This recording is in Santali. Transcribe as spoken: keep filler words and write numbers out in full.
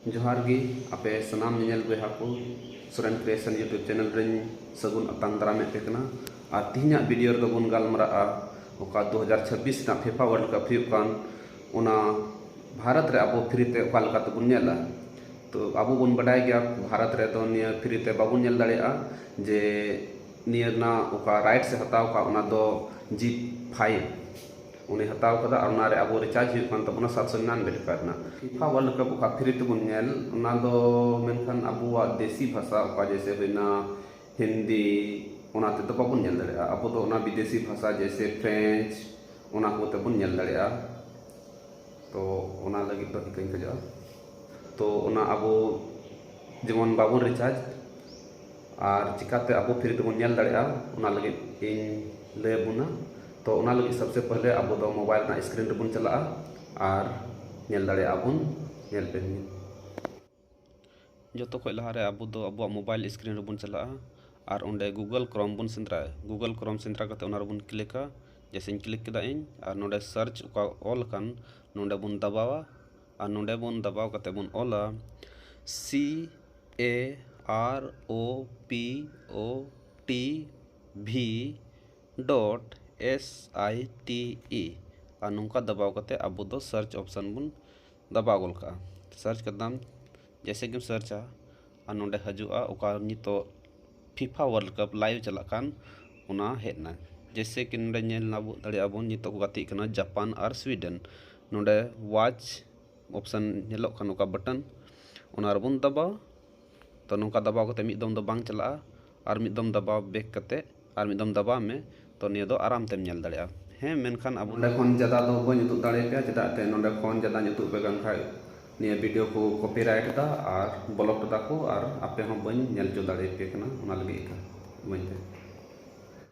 ᱡᱚᱦᱟᱨ ᱜᱮ ᱟᱯᱮ ᱥᱟᱱᱟᱢ ᱧᱮᱧᱮᱞ ᱵᱚᱭᱦᱟ ᱠᱚ, ᱥᱚᱨᱮᱱ Creation YouTube channel ᱨᱮᱧ ᱥᱟᱹᱜᱩᱱ ᱟᱛᱟᱝ ᱫᱟᱨᱟᱢᱮᱫ ᱯᱮ ᱠᱟᱱᱟ᱾ ᱟᱨ ᱛᱤᱦᱤᱧᱟᱜ video ᱨᱮᱫᱚ ᱵᱚᱱ ᱜᱟᱞᱢᱟᱨᱟᱜᱼᱟ ᱚᱠᱟ ᱫᱩ ᱦᱟᱡᱟᱨ ᱪᱷᱟᱵᱵᱤᱥ ᱨᱮᱱᱟᱜ FIFA World Cup ᱦᱩᱭᱩᱜ ᱠᱟᱱ, ᱚᱱᱟ ᱵᱷᱟᱨᱚᱛ ᱨᱮ ᱟᱵᱚ free ᱛᱮ ᱚᱠᱟ ᱞᱮᱠᱟ ᱛᱮᱵᱚᱱ ᱧᱮᱞᱟ᱾ ᱛᱚ ᱟᱵᱚ ᱵᱚᱱ ᱵᱟᱰᱟᱭ ᱜᱮᱭᱟ ᱵᱷᱟᱨᱚᱛ ᱨᱮᱫᱚ ᱱᱤᱭᱟᱹ free ᱛᱮ ᱵᱟᱵᱚᱱ ᱧᱮᱞ ᱫᱟᱲᱮᱭᱟᱜᱼᱟ, ᱡᱮ ᱱᱤᱭᱟᱹ ᱨᱮᱱᱟᱜ ᱚᱠᱟ rights ᱮ ᱦᱟᱛᱟᱣ ᱠᱟᱜ ᱚᱱᱟ ᱫᱚ ᱡᱤ ᱯᱷᱟᱭᱤᱵᱷ ᱩᱱᱤ ᱦᱟᱛᱟᱣ ᱠᱟᱫᱟ, ᱟᱨ ᱚᱱᱟ ᱨᱮ ᱟᱵᱚ recharge ᱦᱩᱭᱩᱜ ᱠᱟᱱ ᱛᱟᱵᱚᱱᱟ ᱥᱟᱛᱥᱚ ᱱᱤᱨᱟᱱᱵᱮ ᱴᱟᱠᱟ ᱨᱮᱱᱟᱜ᱾ FIFA World Cup ᱚᱠᱟ free ᱛᱮᱵᱚᱱ ᱧᱮᱞ, ᱚᱱᱟ ᱫᱚ ᱢᱮᱱᱠᱷᱟᱱ ᱟᱵᱚᱣᱟᱜ ᱫᱮᱥᱤ ᱵᱷᱟᱥᱟ ᱚᱠᱟ ᱡᱮᱭᱥᱮ ᱦᱩᱭᱱᱟ ᱦᱤᱱᱫᱤ, ᱚᱱᱟ ᱛᱮᱫᱚ ᱵᱟᱵᱚᱱ ᱧᱮᱞ ᱫᱟᱲᱮᱭᱟᱜᱼᱟ᱾ ᱟᱵᱚ ᱫᱚ ᱚᱱᱟ ᱵᱤᱫᱮᱥᱤ ᱵᱷᱟᱥᱟ ᱡᱮᱭᱥᱮ French, ᱚᱱᱟ ᱠᱚᱛᱮ ᱵᱚᱱ ᱧᱮᱞ ᱫᱟᱲᱮᱭᱟᱜᱼᱟ᱾ ᱛᱚ ᱚᱱᱟ ᱞᱟᱹᱜᱤᱫ ᱫᱚ ᱤᱠᱟᱹᱧ ᱠᱷᱚᱡᱚᱜᱼᱟ᱾ ᱛᱚ ᱚᱱᱟ ᱟᱵᱚ ᱡᱮᱢᱚᱱ ᱵᱟᱵᱚᱱ recharge ᱟᱨ ᱪᱤᱠᱟᱛᱮ ᱟᱵᱚ free ᱛᱮᱵᱚᱱ ᱧᱮᱞ ᱫᱟᱲᱮᱭᱟᱜᱼᱟ, ᱚᱱᱟ ᱞᱟᱹᱜᱤᱫ ᱤᱧ ᱞᱟᱹᱭ ᱟᱵᱚᱱᱟ᱾ ᱛᱚ ᱚᱱᱟ ᱞᱟᱹᱜᱤᱫ ᱥᱚᱵᱥᱮ ᱯᱚᱦᱞᱮ ᱟᱵᱚ ᱫᱚ mobile ᱨᱮᱱᱟᱜ screen ᱨᱮᱵᱚᱱ ᱪᱟᱞᱟᱜᱼᱟ ᱟᱨ ᱧᱮᱞ ᱫᱟᱲᱮᱭᱟᱜᱼᱟ ᱵᱚᱱ᱾ ᱧᱮᱞ ᱯᱮ, ᱡᱚᱛᱚ ᱠᱷᱚᱡ ᱞᱟᱦᱟᱨᱮ ᱟᱵᱚ ᱫᱚ ᱟᱵᱚᱣᱟᱜ mobile screen ᱨᱮᱵᱚᱱ ᱪᱟᱞᱟᱜᱼᱟ ᱟᱨ ᱚᱸᱰᱮ Google Chrome ᱵᱚᱱ ᱥᱮᱸᱫᱽᱨᱟᱭᱟ᱾ Google Chrome ᱥᱮᱸᱫᱽᱨᱟ ᱠᱟᱛᱮ ᱚᱱᱟ ᱨᱮᱵᱚᱱ clickᱟ᱾ ᱡᱮᱭᱥᱮᱧ click ᱠᱮᱫᱟ ᱤᱧ, ᱟᱨ ᱱᱚᱰᱮ search ᱚᱠᱟ ᱚᱞ ᱟᱠᱟᱱ ᱱᱚᱰᱮ ᱵᱚᱱ ᱫᱟᱵᱟᱣᱟ᱾ ᱟᱨ ᱱᱚᱰᱮ ᱵᱚᱱ ᱫᱟᱵᱟᱣ ᱠᱟᱛᱮ ᱵᱚᱱ ᱚᱞᱟ C A R O P O T V dot S I T E᱾ ᱟᱨ ᱱᱚᱝᱠᱟ ᱫᱟᱵᱟᱣ ᱠᱟᱛᱮ ᱟᱵᱚ ᱫᱚ search option ᱵᱚᱱ ᱫᱟᱵᱟᱣ ᱜᱚᱫ ᱠᱟᱜᱼᱟ᱾ Search ᱠᱟᱫᱟᱢ, ᱡᱮᱭᱥᱮ ᱜᱮᱢ searchᱟ ᱟᱨ ᱱᱚᱰᱮ ᱦᱤᱡᱩᱜᱼᱟ ᱚᱠᱟ ᱱᱤᱛᱚᱜ FIFA World Cup live ᱪᱟᱞᱟᱜ ᱠᱟᱱ, ᱚᱱᱟ ᱦᱮᱡ ᱮᱱᱟ᱾ ᱡᱮᱭᱥᱮ ᱠᱤ ᱱᱚᱰᱮ ᱧᱮᱞ ᱧᱟᱢ ᱫᱟᱲᱮᱭᱟᱜᱼᱟ ᱵᱚᱱ ᱱᱤᱛᱚᱜ ᱠᱚ ᱜᱟᱛᱮᱜ ᱠᱟᱱᱟ ᱡᱟᱯᱟᱱ ᱟᱨ Sweden᱾ ᱱᱚᱰᱮ watch option ᱧᱮᱞᱚᱜ ᱠᱟᱱ ᱚᱠᱟ button, ᱚᱱᱟ ᱨᱮᱵᱚᱱ ᱫᱟᱵᱟᱣᱟ᱾ ᱛᱚ ᱱᱚᱝᱠᱟ ᱫᱟᱵᱟᱣ ᱠᱟᱛᱮ ᱢᱤᱫ ᱫᱚᱢ ᱫᱚ ᱵᱟᱝ ᱪᱟᱞᱟᱜᱼᱟ, ᱟᱨ ᱢᱤᱫ ᱫᱚᱢ ᱫᱟᱵᱟᱣ back ᱠᱟᱛᱮ ᱟᱨ ᱢᱤᱫ ᱫᱚᱢ ᱫᱟᱵᱟᱣ ᱢᱮ᱾ ᱛᱚ ᱱᱤᱭᱟᱹ ᱫᱚ ᱟᱨᱟᱢ ᱛᱮᱢ ᱧᱮᱞ ᱫᱟᱲᱮᱭᱟᱜᱼᱟ᱾ ᱦᱮᱸ, ᱢᱮᱱᱠᱷᱟᱱ ᱟᱵᱚ ᱱᱚᱰᱮ ᱠᱷᱚᱱ ᱡᱟᱫᱟ ᱫᱚ ᱵᱟᱹᱧ ᱩᱫᱩᱜ ᱫᱟᱲᱮᱭᱟᱯᱮᱭᱟ, ᱪᱮᱫᱟᱜ ᱛᱮ ᱱᱚᱰᱮ ᱠᱷᱚᱱ ᱡᱟᱫᱟᱧ ᱩᱫᱩᱜ ᱯᱮ ᱠᱟᱱ ᱠᱷᱟᱡ ᱱᱤᱭᱟᱹ video ᱠᱚ copyright ᱮᱫᱟ ᱟᱨ block ᱮᱫᱟ ᱠᱚ, ᱟᱨ ᱟᱯᱮ ᱦᱚᱸ ᱵᱟᱹᱧ ᱧᱮᱞ ᱦᱚᱪᱚ ᱫᱟᱲᱮᱭᱟᱯᱮ ᱠᱟᱱᱟ, ᱚᱱᱟ ᱞᱟᱹᱜᱤᱫ ᱠᱟᱱ ᱤᱢᱟᱹᱧ ᱯᱮ᱾